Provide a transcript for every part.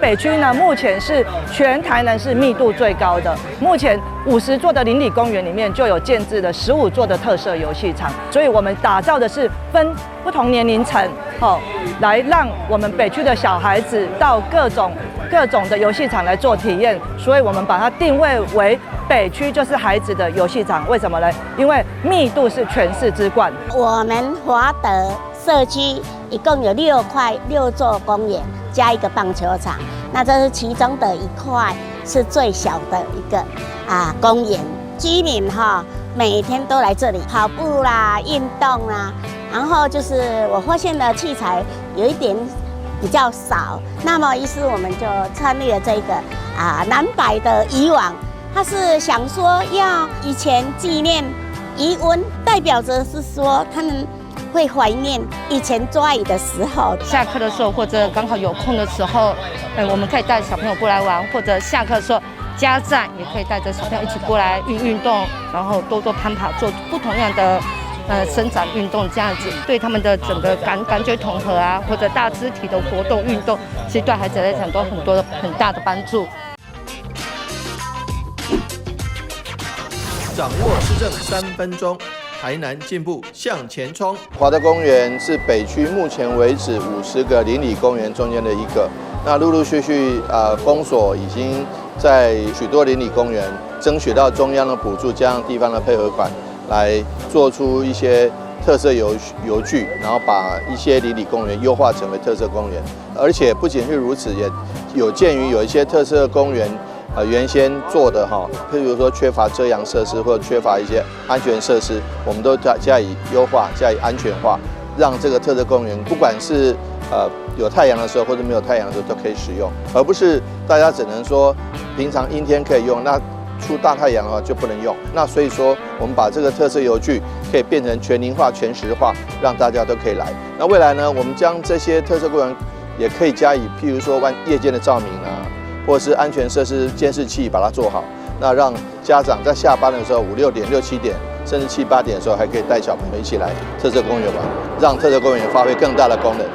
北區呢，目前是全台南市密度最高的。目前50座的鄰里公園裡面就有建置了15座的特色遊戲場，所以我們打造的是分不同年齡層，哦，來讓我們北區的小孩子到各種各種的遊戲場來做體驗。所以我們把它定位為北區就是孩子的遊戲場。為什麼呢？因為密度是全市之冠。我們華德社區一共有6塊6座公園，加一個棒球場，那這是其中的一塊，是最小的一個公園。居民哈每天都來這裡跑步啦、運動啦，然後就是我發現的器材有一點比較少，那麼於是我們就參與了這個藍白的漁網，他是想說要以前紀念漁塭，代表着是說他們會懷念以前抓魚的時候。下課的時候或者剛好有空的時候，我們可以帶小朋友過來玩，或者下課的時候，家長也可以帶着小朋友一起過來運運動，然後多多攀爬，做不同樣的伸展運動，這樣子對他們的整個感覺統合啊，或者大肢體的活動運動，其實對孩子來講都很多的很大的幫助。掌握市政3分鐘。台南進步向前衝。華德公園是北區目前為止50個鄰里公園中間的一個。那陸陸續續，公所已經在許多鄰里公園爭取到中央的補助，加上地方的配合款，來做出一些特色遊具，然後把一些鄰里公園優化成為特色公園。而且不僅是如此，也有鑑於有一些特色公園，原先做的哈，譬如說缺乏遮陽設施或者缺乏一些安全設施，我們都加以優化、加以安全化，讓這個特色公園不管是有太陽的時候或者沒有太陽的時候都可以使用，而不是大家只能說平常陰天可以用，那出大太陽的話就不能用。那所以說，我們把這個特色遊具可以變成全齡化、全時化，讓大家都可以來。那未來呢，我們將這些特色公園也可以加以，譬如說夜間的照明啊，或者是安全設施監視器把它做好，那讓家長在下班的時候5、6點、6、7點，甚至7、8點的時候，還可以帶小朋友一起來特色公園玩，讓特色公園發揮更大的功能。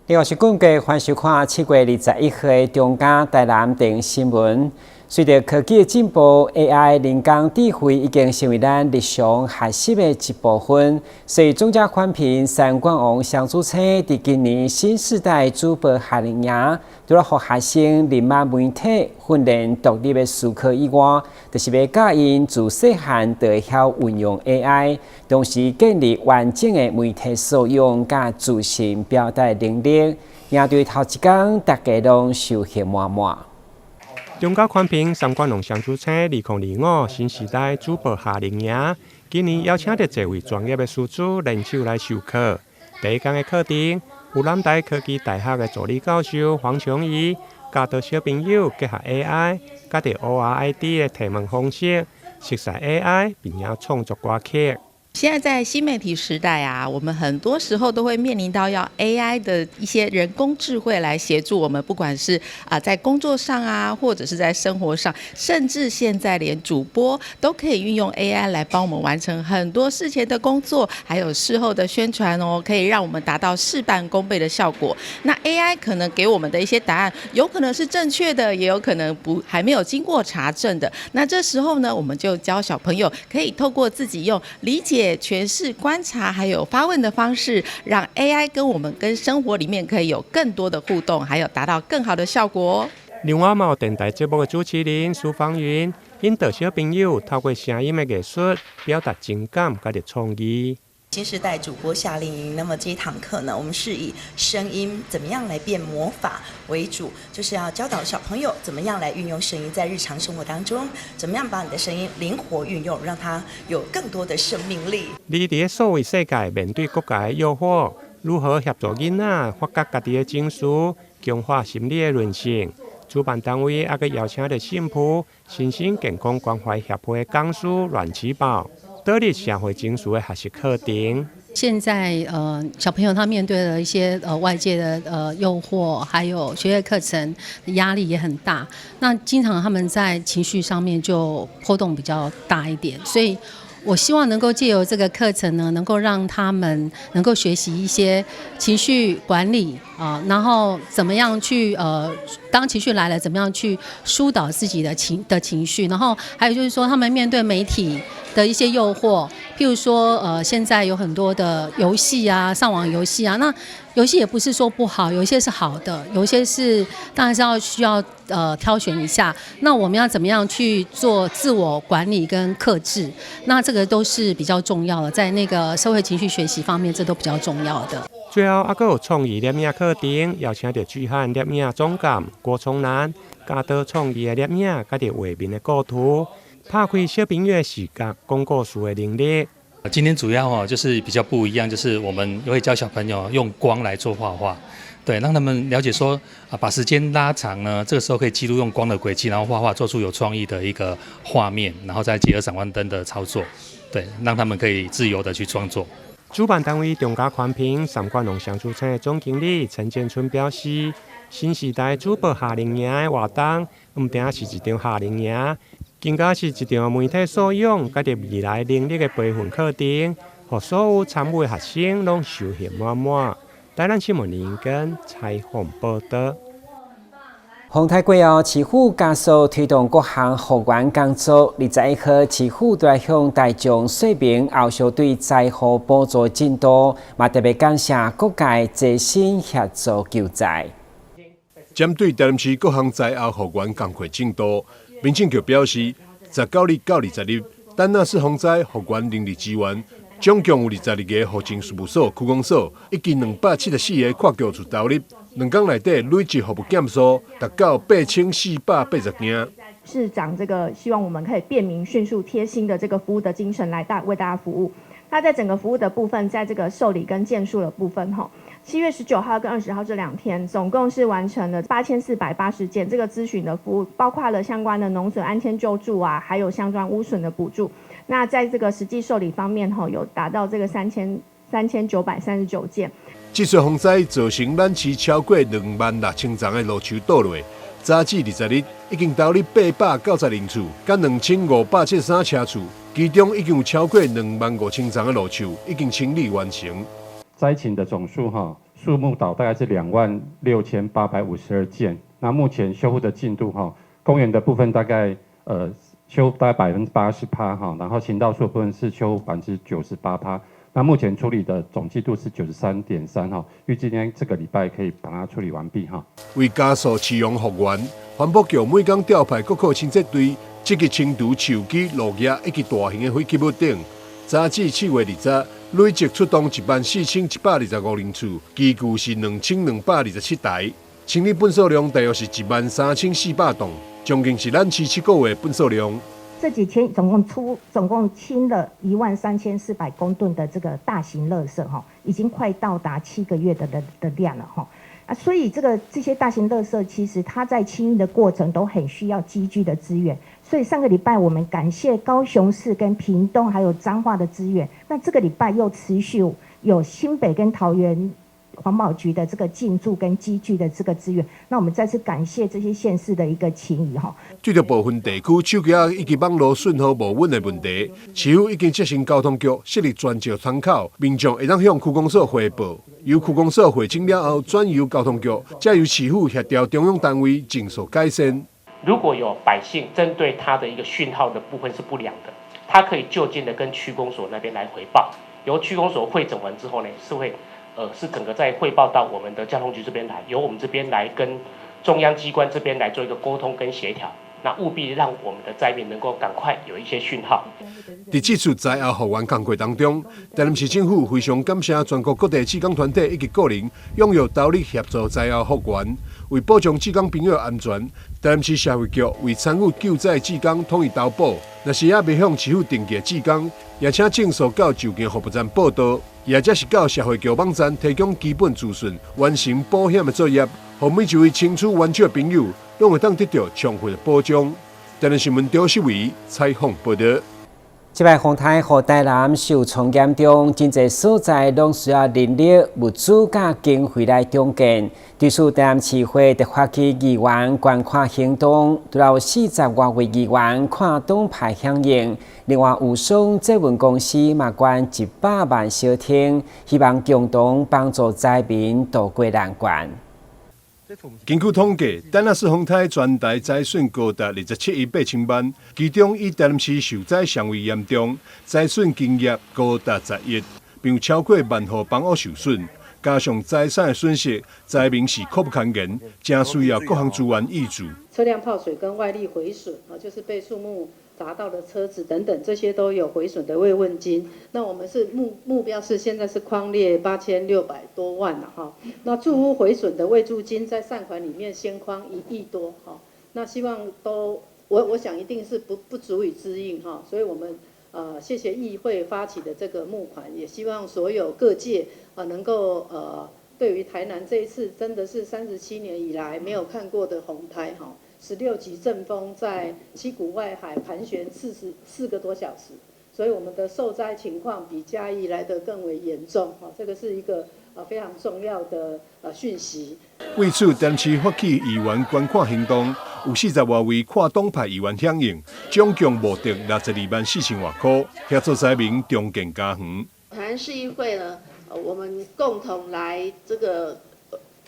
另外是根據歡迎收看7月21號的中嘉台南電新聞。隨著科技的進步，AI 人工智慧已經成為咱日常學習的一部分。所以，中嘉寬頻三冠王雙子星佇今年新世代主播夏令營，除了予學生認捌媒體、訓練獨立的思考以外，就是欲教𪜶自細漢就會曉運用 AI，同時建立完整的媒體素養佮自信表達能力。營隊頭一工，大家攏收穫滿滿。中嘉寬頻三冠王雙子星2025新時代主播夏令營，今年邀請著濟位專業的師資聯手來授課。第一講的課程，有南台科技大學的助理教授黃瓊儀教導小朋友結合 AI，佮著 ORID 的提問方式，熟悉 AI，並且創作歌曲。現在在新媒體時代啊，我們很多時候都會面臨到要 AI 的一些人工智慧來協助我們，不管是在工作上啊，或者是在生活上，甚至現在連主播都可以運用 AI 來幫我們完成很多事前的工作，還有事後的宣傳哦，可以讓我們達到事半功倍的效果。那 AI 可能給我們的一些答案，有可能是正確的，也有可能不還沒有經過查證的。那這時候呢，我們就教小朋友可以透過自己用理解、詮釋、觀察，還有發問的方式，讓 AI 跟我們跟生活裡面可以有更多的互動，還有達到更好的效果。另外，嘛有電台節目的主持人蘇芳雲，引導小朋友透過聲音的藝術表達情感佮著創意。新時代主播夏令營，那麼這一堂課呢，我們是以聲音怎麼樣來變魔法為主，就是要教導小朋友怎麼樣來運用聲音在日常生活當中，怎麼樣把你的聲音靈活運用，讓它有更多的生命力。你佇數位世界面對各界的誘惑，如何協助囡仔發覺家己的情緒，強化心理的韌性？主辦單位猶閣邀請著新埔身心健康關懷協會講師阮啟寶，導入社會情緒的學習課程。現在小朋友他面對的一些外界的誘惑，還有學業課程壓力也很大。那經常他們在情緒上面就波動比較大一點，所以我希望能夠借由這個課程呢，能夠讓他們能夠學習一些情緒管理啊，然後怎麼樣去當情緒來了，怎麼樣去疏導自己的情緒，然後還有就是說，他們面對媒體的一些誘惑，譬如說，現在有很多的遊戲啊，上網遊戲啊，那遊戲也不是說不好，有一些是好的，有一些是當然是要需要挑選一下。那我們要怎麼樣去做自我管理跟克制？那這個都是比較重要的，在那個社會情緒學習方面，這都比較重要的。最後，猶閣有創意攝影課程，邀請著巨漢攝影總監郭聰南，教導創意的攝影，佮著畫面的構圖，拍開小朋友的視覺講故事的能力。今天主要哈就是比較不一樣，就是我們會教小朋友用光來做畫畫，對，讓他們了解說啊，把時間拉長呢，這個時候可以記錄用光的軌跡，然後畫畫做出有創意的一個畫面，然後再結合閃光燈的操作，對，讓他們可以自由的去創作。主辦單位中嘉寬頻三館農雙主車總經理陳建春表示，新時代主播夏令營的活動，毋單是一場夏令營，更加是一場媒體素養佮著未來能力的培訓課程，予所有參與的學生攏收穫滿滿。台南新聞林根採訪報道。風台過後，市府加速推動各項復原工作。21號，市府來向大眾說明後續對災戶補助進度，嘛特別感謝各界齊心協助救災。針對台南市各項災後復原工作進度，民政局表示，19日到20日，丹那斯洪災復原人力資源，總共有22个戶政事務所、區公所以及274个跨局處投入。2工內底累計服務件數達到8480件。市長這個希望我們可以便民、迅速、貼心的這個服務的精神來為大家服務。那在整個服務的部分，在這個受理跟件數的部分，哈，7月19號跟20號這2天，總共是完成了8480件這個諮詢的服務，包括了相關的農損安遷救助啊，還有相關污損的補助。那在這個實際受理方面，哈，有達到這個3939件。這次洪災造成咱市超過2萬6千叢的路樹倒落，早至20日已經投入892處，佮2573車處，其中已經有超過2萬5千叢的路樹已經清理完成。災情的總數哈，樹木倒大概是26,852件。那目前修復的進度哈，公園的部分大概修大概80%哈，然後行道樹部分是修復98%。那目前處理的總進度是93.3哈，預計呢這個禮拜可以把它處理完畢哈。為加速市容復原，環保局每工調派各科清潔隊，積極清除樹枝、落葉以及大型的廢棄物等。早至7月20，累計出動14,125人次，機具是2227台，清理糞掃量大約是13,400噸，將近是咱市7個月糞掃量。這幾天總共清了13,400公噸的這個大型垃圾哈，已經快到達7個月的量了哈。啊，所以這些大型垃圾其實它在清運的過程都很需要機具的資源。所以上個禮拜我們感謝高雄市跟屏東還有彰化的資源，那這個禮拜又持續有新北跟桃園環保局的這個進駐跟機具的這個資源，那我們再次感謝這些縣市的一個情誼哈。對著部分地區手機以及網路訊號無穩的問題，市府已經責成交通局設立專接窗口，民眾會當向區公所匯報，由區公所匯整了後，轉由交通局，再由市府協調中央單位盡速改善。如果有百姓針對他的一個訊號的部分是不良的，他可以就近的跟區公所那邊來回報，由區公所匯整完之後呢，是會。是整個再匯報到我們的交通局這邊來，由我們這邊來跟中央機關這邊來做一個溝通跟協調，那務必讓我們的災民能夠趕快有一些訊號。佇這次災後復原工作當中，台南市政府非常感謝全國各地志工團體以及個人踴躍投入協助災後復原，為保障志工朋友安全，台南市社會局為參與救災志工統一投保，若是猶未向市府登記的志工，也請盡速到就近服務站報到，也者是到社會局網站提供基本資訊，完成保險的作業，予每一位伸出援手的朋友，攏會當得到充分的保障。台南新聞張世維採訪報道。這擺風颱予台南受創嚴重，真濟所在攏需要人力、物資佮經費來重建。對此，台南市會特發起議員捐款行動，除了有40外位議員跨黨派響應，另外友松捷運公司嘛捐100萬相挺，希望共同幫助災民渡過難關。根據統計，但納斯風颱全台災損高達27億8千萬，其中以台南市受災上為嚴重，災損金額高達10億，並有超過萬戶房屋受損，加上財產的損失，災民是苦不堪言，誠需要各項資源挹注。車輛泡水跟外力毀損啊，就是被樹木砸到的車子等等，這些都有毀損的慰問金。那我們是目標是現在是匡列8600多萬了哈。那住屋毀損的慰助金在善款裡面先匡1億多哈。那希望都我想一定是不足以支應哈，所以我們謝謝議會發起的這個募款，也希望所有各界啊能夠對於台南這一次真的是37年以來沒有看過的洪災哈。16級陣風在七股外海盤旋44個多小時，所以我們的受災情況比嘉義來得更為嚴重，哈，這個是一個非常重要的訊息。為此，台南市發起議員捐款行動，有40外位跨黨派議員響應，總共募得62萬4千外箍，協助災民重建家園。台南市議會呢，我們共同來這個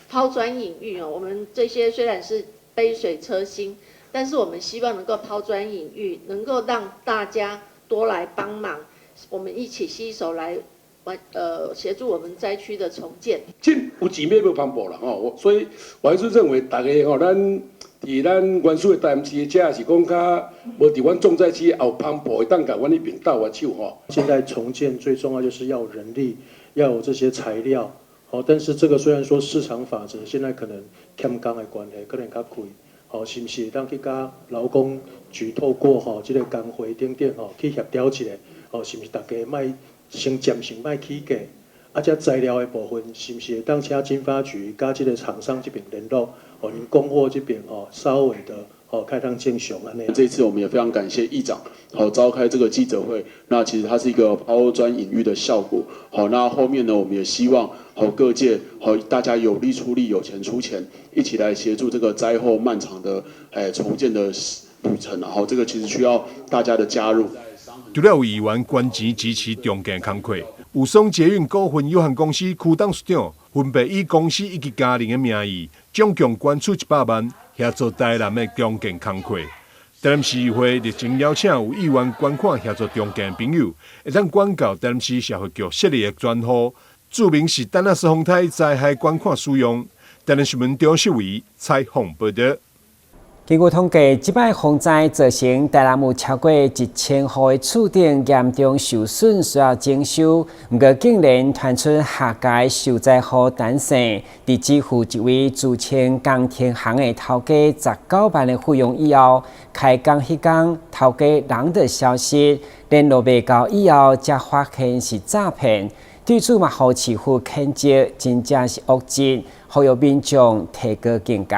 拋磚引玉哦。我們這些雖然是杯水車薪，但是我們希望能夠拋磚引玉，能夠讓大家多來幫忙，我們一起攜手來完協助我們災區的重建。這有錢買無帆布啦吼，所以我還是認為大家吼，咱佇咱原始的台南市遮是講較無佇阮重災區有帆布會當共阮彼邊鬥下手吼。現在重建最重要就是要人力，要有這些材料，好，但是這個雖然說市場法則，現在可能欠工的關係可能較貴，好，是毋是會當去佮勞工局透過吼這個工會等等吼去協調一下，哦，是毋是大家莫先暫時莫起價，啊，這材料的部分是毋是會當請經發局佮這個廠商這邊聯絡，哦，𪜶供貨這邊吼稍微的哦開當正常按呢。這次我們也非常感謝議長，好召開這個記者會，那其實它是一個拋磚引玉的效果，好，那後面呢，我們也希望好各界好大家有力出力，有錢出錢，一起來協助這個災後漫長的重建的旅程，然後這個其實需要大家的加入。除了有議員捐錢支持重建工課，友松捷運股份有限公司區董事長分別以公司以及家人的名義，總共捐出100萬，協助台南的重建工課。台南市議會熱情邀請有意願捐款協助重建的朋友，會當捐到台南市社會局設立的專戶，註明是但納斯風颱災害捐款使用。台南新聞張秀維採訪報導。根據統計，這擺風災造成台南有超過1000戶的厝頂嚴重受損，需要整修。毋過竟然傳出客家受災戶陳姓，佇支付一位自稱工程行的頭家19萬的費用以後，開工彼工頭家人就消失，聯絡袂到以後，才發現是詐騙。對此嘛，予市府譴責，真正是惡質，呼籲民眾提高警覺。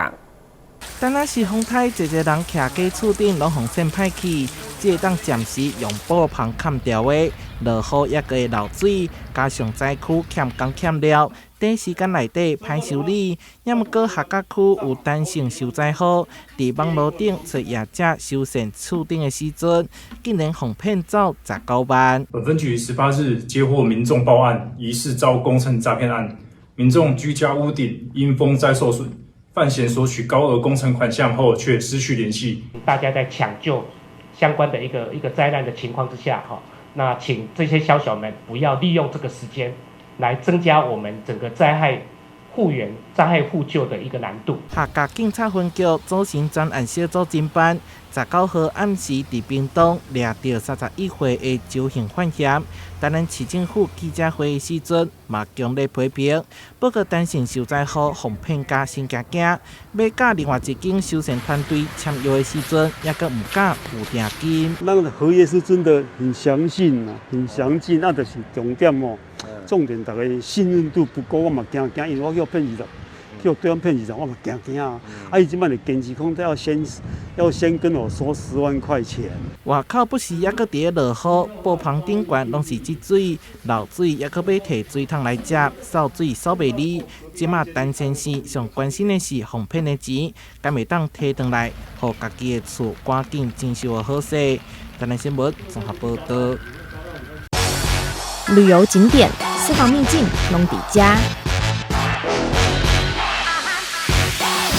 但若是風颱，濟濟人徛家厝頂攏予扇歹去，只會當暫時用布帆崁牢的。落雨猶閣會漏水，加上災區欠工欠料，短時間內底歹修理。也毋過客家區有陳姓受災戶，佇網路頂揣業者修繕厝頂的時陣，竟然予騙走19萬。本分局18日接獲民眾報案，疑似遭工程詐騙案，民眾居家屋頂因風災受損。犯嫌索取高額工程款項後，卻失去聯繫。大家在搶救相關的一個災難的情況之下，哈，那請這些宵小們不要利用這個時間來增加我們整個災害復原、災害復救的一個難度。客家警察分局組成專案小組偵辦，19號暗時佇屏東掠著31歲的周姓犯嫌。台南市政府記者會的時陣，嘛強烈批評。不過，陳姓受災戶予騙甲心驚驚，欲佮另外一間修繕團隊簽約的時陣，猶閣毋敢付訂金。咱的合約是真的很詳細啊，很詳盡，那就是重點哦。重點，大家信任度不夠，我嘛驚驚，因為我予騙予對方騙一場，我嘛驚驚啊！啊，伊這擺就堅持講，要先跟我收10萬塊錢。外口不時猶閣佇咧落雨，布棚頂懸攏是積水，漏水猶閣欲提水桶來接，掃水掃袂離。這馬陳先生上關心的是予騙的錢，敢會當提轉來，予家己的厝趕緊整修好勢。台南新聞綜合報導。旅遊景點、私房秘境攏佇遮，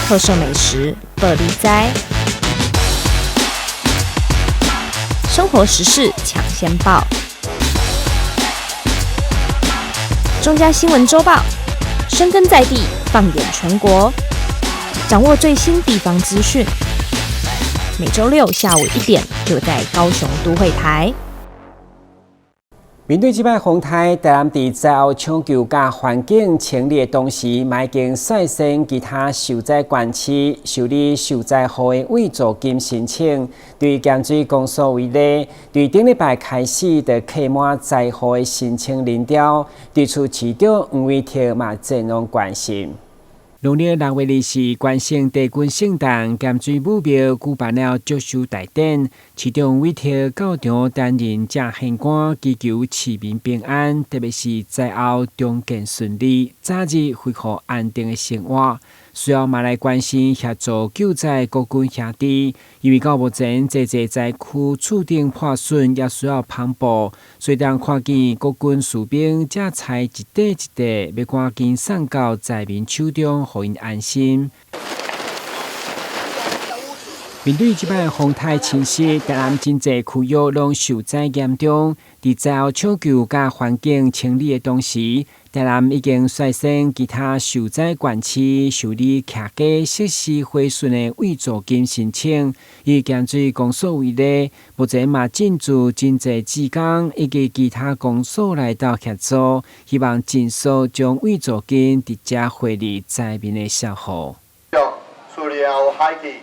特色美食報你知，生活時事搶先報，中嘉新聞週報，深耕在地，放眼全國，掌握最新地方資訊。每週六下午1點，就在高雄都會台。面對這擺風颱，台南佇災後搶救佮環境清理的同時，嘛已經率先其他受災縣市受理受災戶的慰助金申請。對鹹水公所為例，對頂禮拜開始就客滿災戶的申請人潮，對此市長黃偉哲嘛前往關心。農曆6月24，關聖帝君聖誕，鹹水武廟舉辦了祝壽大典。市長黃偉哲到場擔任正獻官，祈求市民平安，特別是災後重建順利，早日恢復安定的生活。隨後嘛來關心協助救災國軍兄弟，因為到目前濟濟災區厝頂破損，也需要縫補。所以當看見國軍士兵這菜一塊一塊，欲趕緊送到災民手中，予𪜶安心。面對這擺風颱侵襲，台南真濟區域攏受災嚴重。佇災後搶救佮環境清理的同時，台南已經率先其他受災縣市受理徛家設施毀損的慰助金申請。以鹹水公所為例，目前嘛進駐真濟志工以及其他公所來鬥協助，希望盡速將慰助金直接匯入災民的帳戶。厝裡有海氣。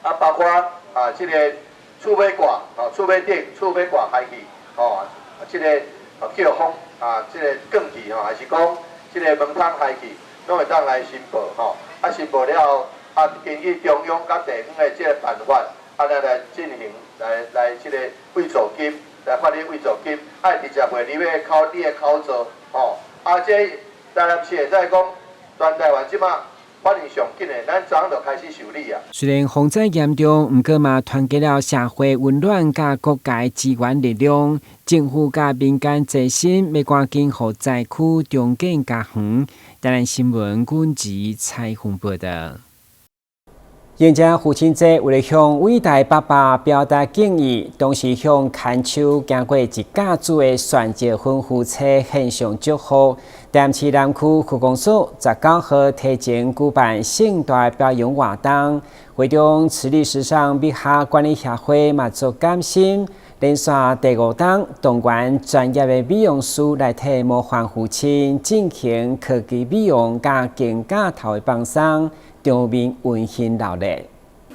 啊，包括啊，這個厝尾掛，吼，厝尾頂、厝尾掛海氣，吼，這個叫風啊，這個捲去吼，還是講這個門窗海氣，攏會當來申報吼。啊，申報了後，啊，根據中央佮地方的這個辦法，啊，來來進行來來這個慰助金，來發你慰助金，愛直接匯入你口你的口座，吼。啊，這台南市會使講，全台灣這馬。反應上緊的，咱早就開始受理啊。雖然風災嚴重，毋過嘛團結了社會溫暖佮各界支援力量，政府佮民間齊心，欲趕緊予災區重建家園。台南新聞阮子采訪報導。迎接父親節，為了向偉大爸爸表達敬意，同時向牽手行過一甲子的旋結婚夫妻獻上祝福。台南市南區區公所19號提前舉辦盛大表揚活動，會中慈利時尚美學管理協會嘛做監審，連續第五冬動員專業的美容師來替模範父親進行科技美容佮肩胛頭的放鬆。場面溫馨熱鬧。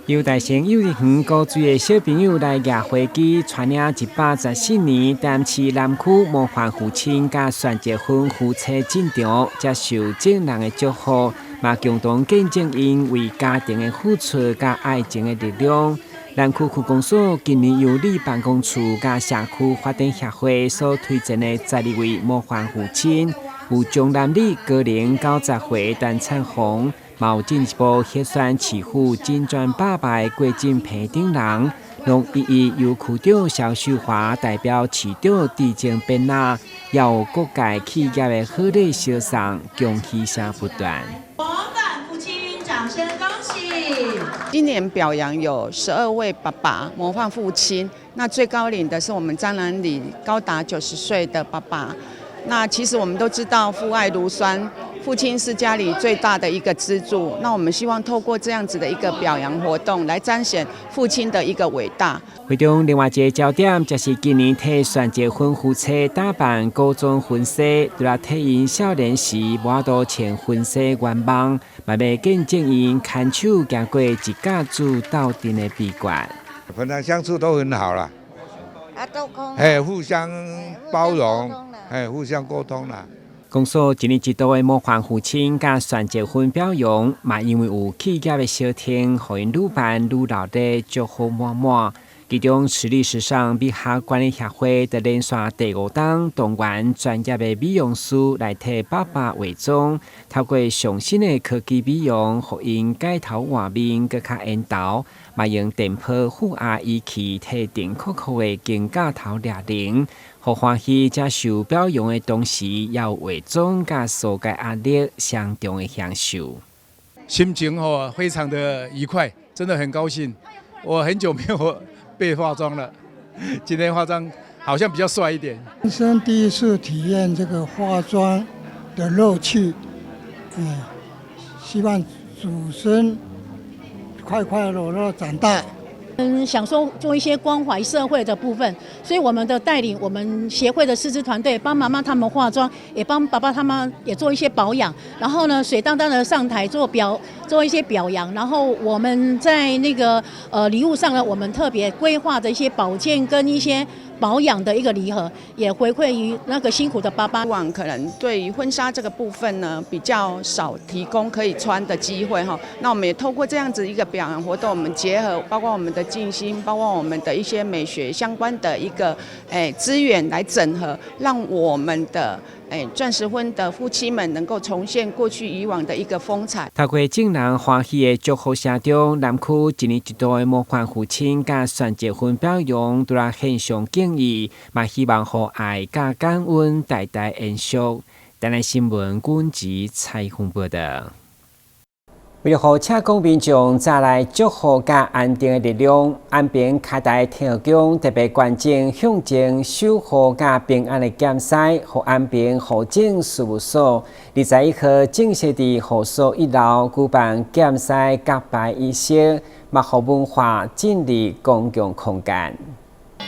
由大成幼兒園高歲的小朋友來蜈飛機，帶領114年台南市南區模範父親佮旋結婚夫妻進場，接受眾人的祝福，嘛共同見證𪜶為家庭的付出佮愛情的力量。南區區公所今年由里辦公處佮社區發展協會所推薦的12位模範父親，有張南里高齡90歲陳燦宏。嘛有進一步核選市府金磚爸爸的郭進平等人，攏一一由區長蕭秀華代表市長致贈匾額，也有各界企業的賀禮相送，恭喜聲不斷。模範父親，掌聲恭喜！今年表揚有12位爸爸模範父親，那最高齡的是我們張南里高達90歲的爸爸。那其實我們都知道父愛如山。父親是家裡最大的一個支柱，那我們希望透過這樣子的一個表揚活動，來彰顯父親的一個偉大。會中另外一個焦點，就是今年替旋結婚夫妻打扮古裝婚紗，除了替𪜶少年時無法度穿婚紗願望，嘛欲見證𪜶牽手行過一甲子鬥陣的秘訣。平常相處都很好啦，啊，都哎，互相包容，哎，互相溝通啦。公所一年一度的模範父親佮旋結婚表揚，嘛因為有企業的相挺，予𪜶愈辦愈鬧得祝福滿滿。其中，池莉時尚美學管理協會就連續第五冬動員專業的美容師來替爸爸化妝，透過上新的科技美容，予𪜶改頭換面，閣較緣投，嘛用電波負壓儀器替電酷酷的肩胛頭掠稜，予歡喜才受表揚的同時，也有化妝佮疏解壓力雙重的享受。心情吼非常的愉快，真的很高興。我很久沒有被化妝了，今天化妝好像比較帥一點。人生第一次體驗這個化妝的樂趣，希望子孫快快樂樂長大。想說做一些關懷社會的部分，所以我們的帶領，我們協會的師資團隊幫媽媽他們化妝，也幫爸爸他們也做一些保養，然後呢，水當當的上台做一些表揚，然後我們在那個禮物上呢，我們特別規劃的一些保健跟一些保養的一個禮盒，也回饋於那個辛苦的爸爸。以往可能對於婚紗這個部分呢，比較少提供可以穿的機會哈。那我們也透過這樣子一個表揚活動，我們結合包括我們的靜心，包括我們的一些美學相關的一個資源來整合，讓我們的鑽石婚的夫妻們能夠重現過去以往的一個風采。透過眾人歡喜的祝福聲中，南區一年一度的模範父親佮旋結婚表揚，都來獻上敬意，嘛希望予愛佮感恩代代延續。台南新聞阮吉采訪報道。為了予赤港民眾再來祝福佮安定的力量，安平開台天后宮特別捐贈象徵守護佮平安的劍獅，予安平戶政事務所。21號正式佇戶所一樓舉辦劍獅結拜儀式，嘛予文化進入公共空間。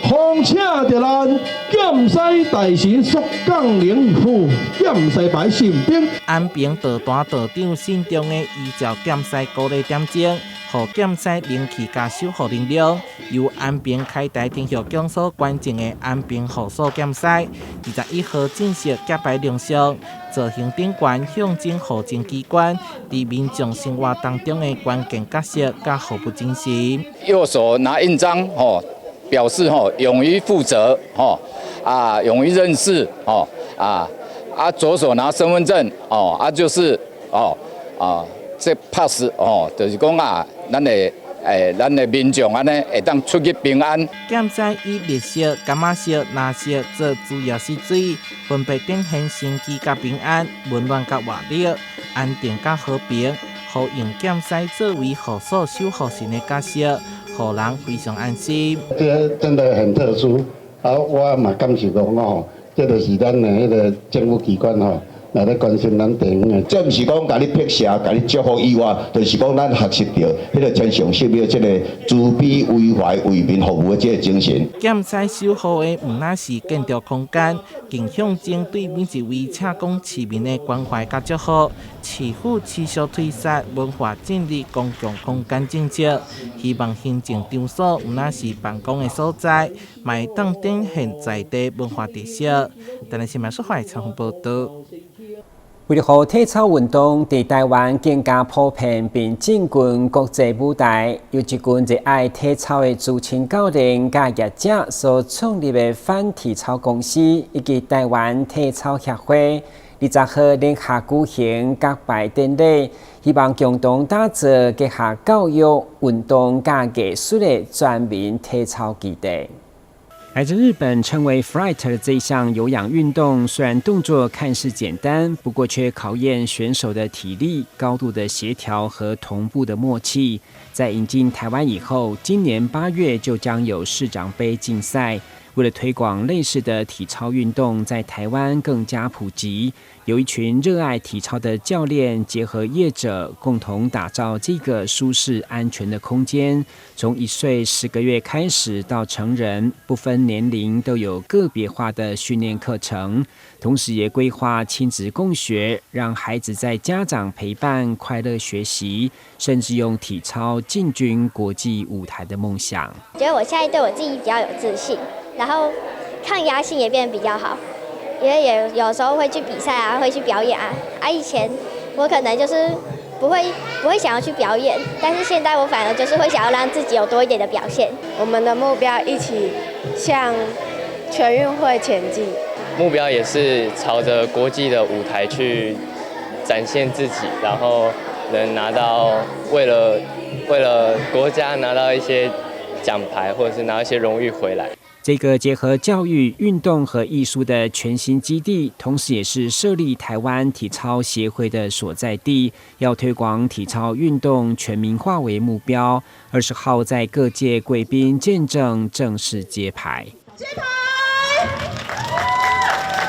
奉請著咱劍獅大神蘇降靈赴劍獅牌神兵。安平道壇道長信中的依照劍獅鼓勵點鐘，予劍獅靈氣佮守護能量，由安平開台天后宮所捐贈的安平護所劍獅，21號正式結拜亮相，造型頂懸象徵戶政機關佇民眾生活當中的關鍵角色佮服務精神。右手拿印章，吼。表示吼勇於負責，吼啊勇於認事，吼啊啊左手拿身份證，哦啊就是哦啊這 pass 哦，就是講啊，咱的民眾按呢會當出入平安。劍獅以綠色、柑仔色、藍色做主要色水，分別展現生機佮平安、溫暖佮活力、安定佮和平，予用劍獅作為護所守護神的角色。予人非常安心。這真的很特殊，啊，我嘛感受講吼，這就是咱的彼个政府機關吼，來咧關心咱地方的。這毋是講共你辟邪、共你祝福以外，就是講咱學習著彼个千上十的這个慈悲為懷、為民服務的這个精神。劍獅守護的毋但是建築空間，更象徵對每一位赤港市民的關懷佮祝福。市府持續推捒文化進入公共空間政策，希望行政場所毋但是辦公的所在，嘛會當展現在地文化特色。台南新聞蘇懷採訪報道。為了予體操運動佇台灣更加普遍，並進軍國際舞台，由一群熱愛體操的資深教練佮業者所創立的反體操公司，以及台灣體操協會，20號聯合舉行結拜典禮，希望共同打造結合教育、運動佮藝術的全民體操基地。來自日本稱為 Flight 的這項有氧運動，雖然動作看似簡單，不過卻考驗選手的體力、高度的協調和同步的默契。在引進台灣以後，今年8月就將有市長杯競賽。為了推廣類似的體操運動在台灣更加普及，有一群熱愛體操的教練結合業者，共同打造這個舒適安全的空間。從1歲10個月開始到成人，不分年齡都有個別化的訓練課程，同時也規劃親子共學，讓孩子在家長陪伴快樂學習，甚至用體操進軍國際舞台的夢想。覺得我現在對我自己比較有自信。然後抗壓性也變得比較好，因為也有時候會去比賽啊，會去表演啊。啊，以前我可能就是不會想要去表演，但是現在我反而就是會想要讓自己有多一點的表現。我們的目標一起向全運會前進。目標也是朝着國際的舞台去展現自己，然後能拿到為了國家拿到一些獎牌，或者是拿一些榮譽回來。這個結合教育、運動和藝術的全新基地，同時也是設立台灣體操協會的所在地，要推廣體操運動全民化為目標。20號在各界貴賓見證正式揭牌。揭牌！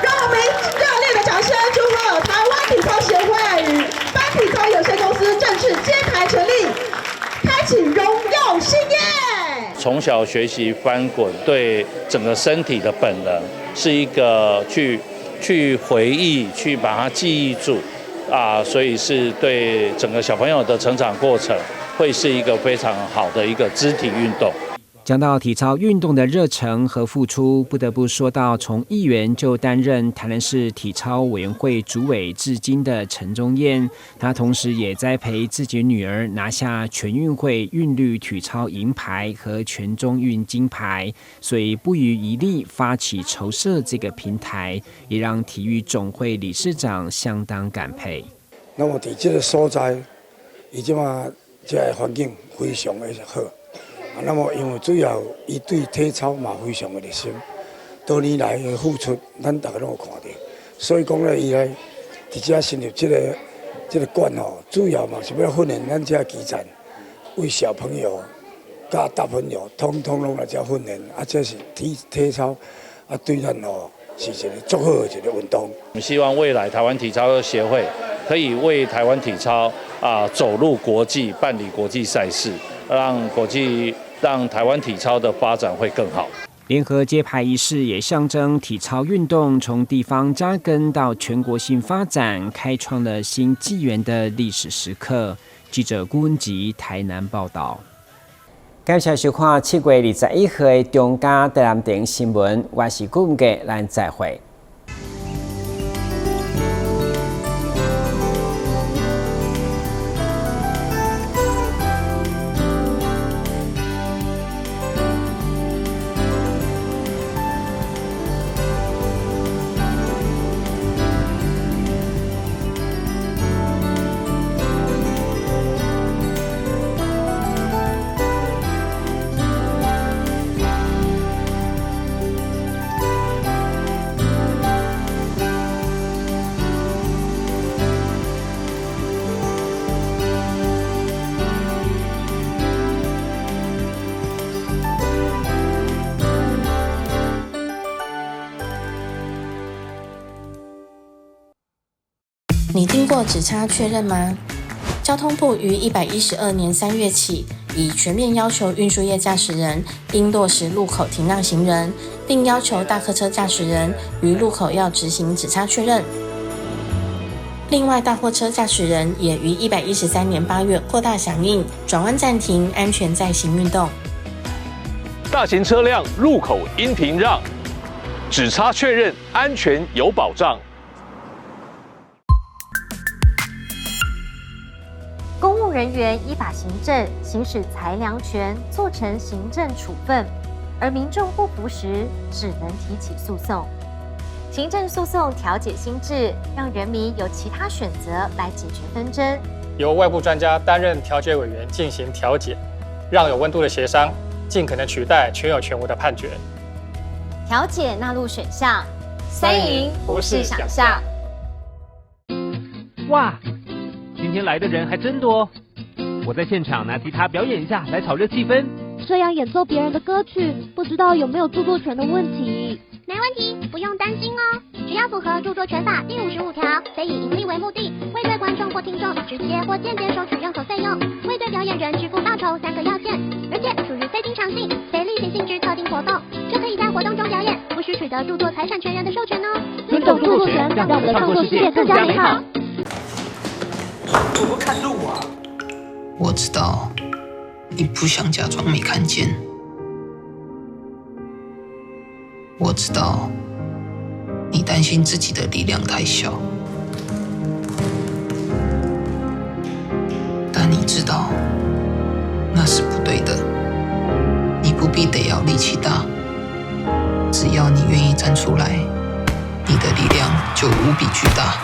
讓我們熱烈的掌聲祝賀台灣體操協會與班體操有限公司正式揭牌成立，開啟榮耀新頁。從小學習翻滾，對整個身體的本能是一個去回憶，去把它記憶住啊，所以是對整個小朋友的成長過程，會是一個非常好的一個肢體運動。講到體操運動的熱忱和付出，不得不說到從議員就擔任台南市體操委員會主委至今的陳宗彥，他同時也栽培自己女兒拿下全運會韻律體操銀牌和全中運金牌，所以不遺餘力發起籌設這個平台，也讓體育總會理事長相當感佩。那麼佇這個所在，伊這馬這個環境非常的好。那麼，因為主要伊對體操嘛非常的熱心，多年來的付出，咱逐家攏有看著。所以講咧，伊來佇遮成立這個館吼，主要嘛是欲訓練咱這基層，為小朋友、佮大朋友，統統攏來遮訓練。啊，這是體操，啊，對咱吼是一個足好的一個運動。我們希望未來台灣體操協會可以為台灣體操啊走入國際，辦理國際賽事，讓台灣體操的發展會更好。聯合揭牌儀式也象徵體操運動從地方扎根到全國性發展，開創了新紀元的歷史時刻。記者顧文吉台南報道。感謝收看7月21號的中嘉台南電新聞，我是顧文吉，咱再會。你聽過指差確認嗎？交通部於112年3月起，已全面要求運輸業駕駛人應落實路口停讓行人，並要求大客車駕駛人於路口要執行指差確認。另外，大貨車駕駛人也於113年8月擴大響應轉彎暫停、安全載行運動。大型車輛路口應停讓，指差確認安全有保障。公務人員依法行政，行使裁量權，做成行政處分，而民眾不服時，只能提起訴訟。行政訴訟調解新制，讓人民有其他選擇來解決紛爭。由外部專家擔任調解委員進行調解，讓有溫度的協商盡可能取代權有權無的判決。調解納入選項，三贏不是想象。哇！今天來的人還真多，我在現場拿吉他表演一下，來炒熱氣氛。這樣演奏別人的歌曲，不知道有沒有著作權的問題？沒問題，不用擔心哦。只要符合著作權法第55條，非以營利為目的，未對觀眾或聽眾直接或間接收取任何費用，未對表演人支付報酬三個要件，而且屬於非經常性、非例行性質特定活動，就可以在活動中表演，不需取得著作財產權人的授權哦。尊重著作權，讓我們的創作世界更加美好。我不看路啊！我知道你不想假裝沒看見，我知道你擔心自己的力量太小，但你知道那是不對的。你不必得要力氣大，只要你願意站出來，你的力量就無比巨大。